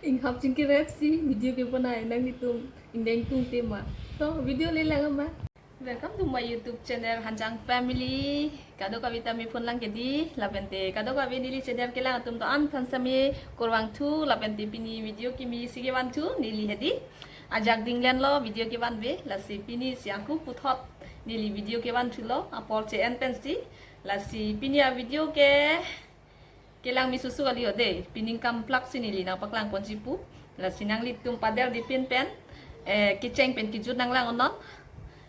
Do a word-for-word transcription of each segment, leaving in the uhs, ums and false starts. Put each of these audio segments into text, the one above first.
Inghap chingki rep si video ke bonai, nanglitum ingdeng tung tema. To video le lang ma. Welcome to my YouTube channel Hanjang Family. Kadokave ta mephan lang ke dei, lapente kadokave neli channel kelang atum do-an aphan sami kurvangthu, lapente pini video kimi si kevan thu neli hedi. Ajak dinglen lo video kevan ave, lasi pini si angku puthot neli video kevan thulo, apor che-en pensi, lasi pini a video ke kelang mi susu kali ho dei, pining kamplak si neli nangpaklang ponji pu. Lasi nanglitum pader dipin pen, eh, kecheng pen kejut nanglang unon.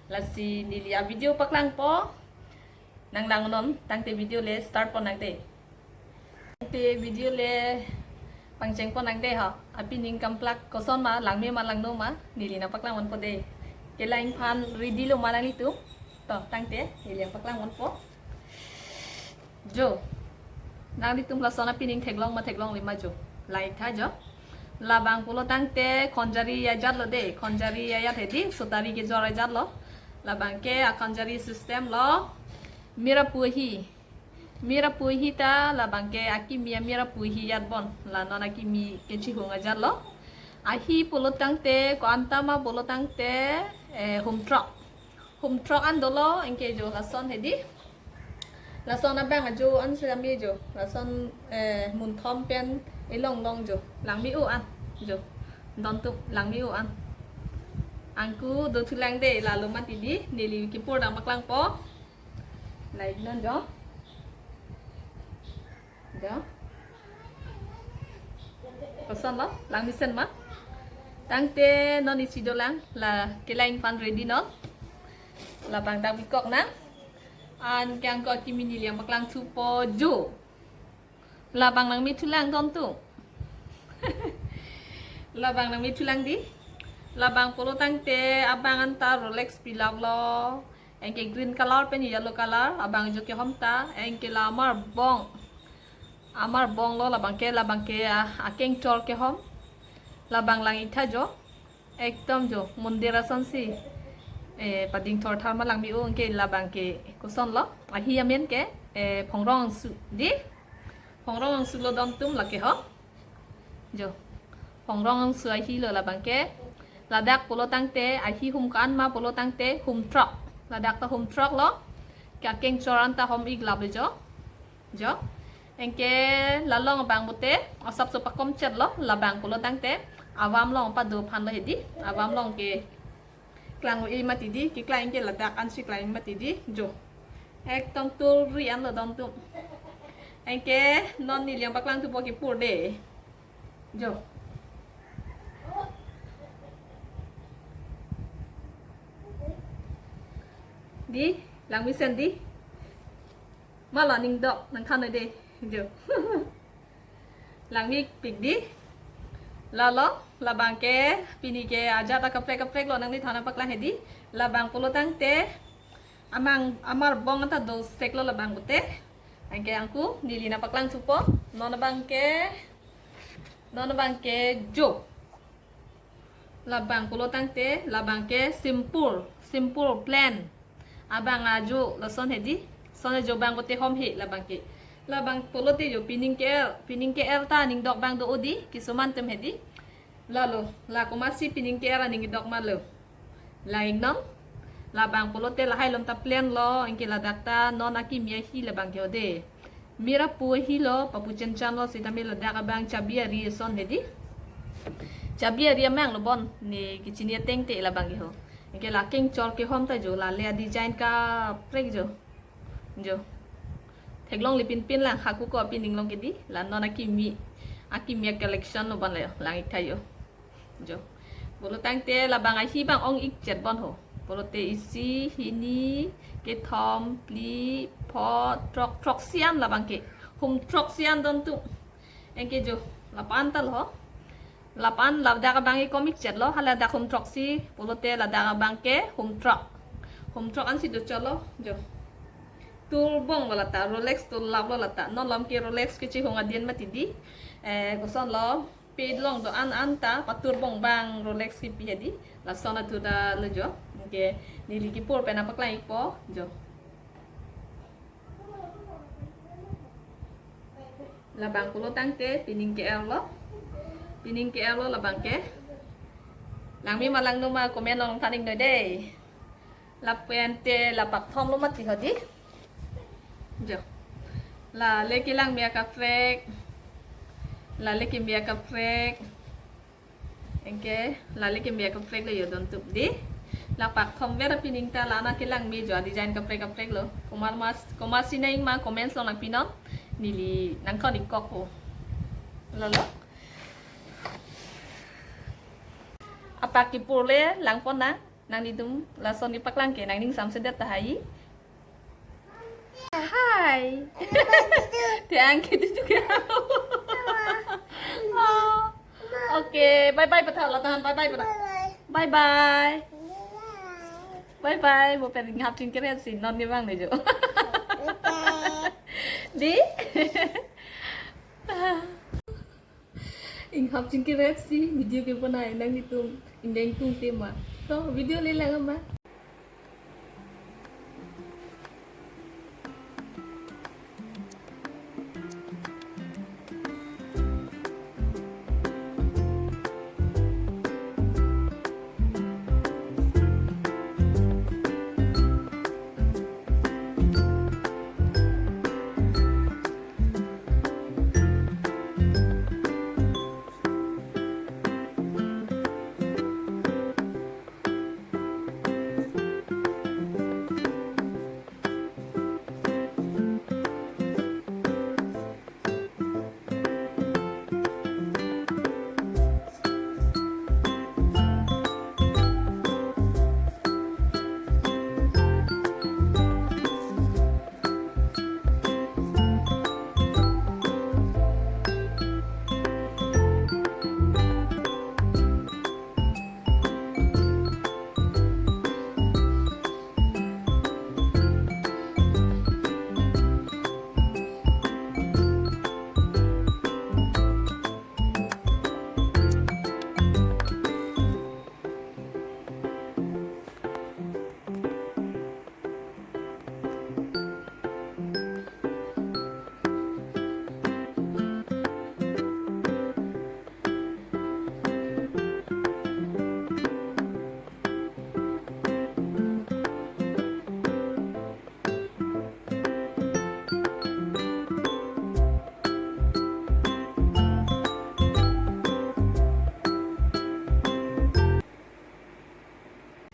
Lasi neli a video paklangpo, nanglang unon, tangte video le start pon nang dei. Tangte video le pangcheng pon nang dei ho. A pining kamplak koson ma, langme ma langno ma, neli nangpaklang ponpo dei. Kelang aphan ready lo ma nanglitum? To, tangte neli nangpaklang ponpo. Jo. Nanglitum lason a pining theklong ma theklongle ma jo. Like tha jo. Labang pulo tangte khonjari ajat lo dei. Khonjari ajat hedi, sotari kejor ajat lo. Labang ke a khonjari system lo. Mira pu ahi. Mira pu ahi ta labang ke akimi a mira pu ahi ajat bon. La non akimi kechihung ajat lo. Ahi pulo tangte, ko-an ta ma pulo tangte, eh, humthrok. Humthrok an dolo, anke jo lason hedi. Lason abang ajo an sami jo. Lason, eh, munthom pen elong long jo. Langme-o an jo. Dontum langme-o an. Angku do thulang dei, lalo mati dei, neli kepur nangpaklangpo. Like non jo. Jo. Koson lo, langmesen ma. Tangte non isi dolang, la kelang aphan ready non. Labang dak bikok nang. Anke angku akimi neli nangpaklang thupo jo. Labang nangme thulang dontum. Labang nangme thulang dei. Labang pulo tangte abang anta Rolex pilap lo. Anke green color pen yellow color, abang jo kehom ta, anke la amarbong. Amarbong lo labang ke, labang ke, ah, akengchor kehom. Labang lang-ik tha jo. Ekdom jo, mondir ason si. Eh, pading thorthar ma langme-o, anke labang ke koson lo. Ahi amen ke, eh, Phongrong Angsu dei. Phongrong Angsu lo dontum lake ho. Jo. Phongrong Angsu ahi lo labang ke. Ladak pulo tangte, ahi hum ko-an ma pulo tangte, humthrok. Ladak ta humthrok lo. Ke akengchor anta hom-ik lap lo jo. Jo. Anke la long abang pute, asapso pakom chet lo, labang pulo tangte. Avam long pado aphan lo hedi. Avam long ke klang oi mati dei, keklang ke ladak ansi klang mati dei, jo. Ekdom tulri an lo dontum. Anke non neli nangpaklang thupo kepur dei. Jo. Dei, langmesen dei. Ma la ning dok nangthan noi dei. Jo. Langmepik dei. Lalo, labang ke, pini ke ajat akaprek kaprek lo nangliphan nangpaklang hedi. Labang pulo tangte, amang, amarbong anta dosek lo labang pute. Anke angku, neli nangpaklang thupo. Non abang ke, non abang ke jo. Labang pulo tangte, labang ke simple, simple plain. Abang ajo lason hedi, son ajo abang pute hom he labang ke. Labang pulote jo pining ke-er, pining ke-er ta aning dok abang do-o dei, kisuman atum hedi. Lalo, la komatsi pining ke-er aning dok ma lo. Lang-ik non, labang pulote lahai along ta plain lo, anke ladak ta non akimi ahi labang ke ho dei. Mira pu ahi lo, papu chenchan lo, sitame ladak abang chabi ari ason hedi. Chabi ari amang lo bon, ne kechini ateng te labang ke ho. Anke la akengchor kehom ta jo, la le a design kaprek jo. Jo. Theklongle pinpin lang, hako ko pining long ke dei, la non akimi, akimi a collection lo bon le, lang-ik tha jo. Jo. Pulo tangte labang ahi abang ong-ik chet bon ho. Pulote isi, hini, kethom, phli, pho, throk, throksi an labang ke. Humthroksi an dontum. Anke jo, lapu-an ta lo. Lapu-an ladak abang ke kom-ik chet lo, hala dak humthroksi, pulote ladak abang ke humthrok. Humthrok ansi do chot lo, jo. Tulbong lo lata, Rolex tulap lo lata. Non malom ke Rolex kechihung adin mati dei. Eh, koson lo, pedlong do-an anta, paturbong abang Rolex kipi hedi. Lason atu ta lo jo. Anke, neli kepur pen nangpaklang-ikpo, jo. Labang pulo tangte, pining ke-er lo. Pining ke-elo labang ke. Langme ma langno ma comment along than-iknoi dei. Lapen te la pakthom lo mati hodi. Jo. La le kelang me akaprek. La le keme akaprek. Anke, la le keme akaprek lo yo don tup dei. La pakthom vera pining ta la na kelang me jo design kaprek kaprek lo. Komat mas, komat si nang ma comments along nangpinon. Neli nangthon-ik kokpo. Lalo. Apak kipur le langpon nang, nanglitum lason kepaklang ke nangning samsedet tahai. Hai. Te ang ke tuju ke. Oh. Oke, bye bye patha la tahan, bye bye patha. Bye bye. Bye bye, bo pen inghap chingkret si non ni bang dei jo. Dei? Inghap chingkret si video ke banai nanglitum ingdeng tung tema. To video le lang ma.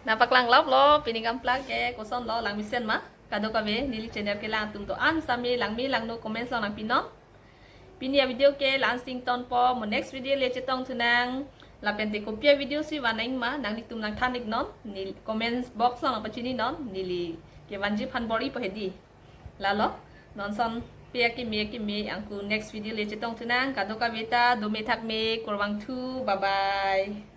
Nangpaklang lap lo, pining amplang ke koson lo, langmesen ma. Kadokave neli channel kelang atum do-an sitame langme langno comments along nangpinon. Pini avideo ke la-an si ingtonpo, mo next video le chetong thunang. Lapen te kopi avideo si van nang ma, nanglitum nangthan-iknon, neli comments box along nangpachininon, neli ke vanji phan bor-ipo hedi. Lalo, non son pe akeme akeme, angku next video le chetong thunang, kadokave ta dome thakme, kurvangthu, bye bye.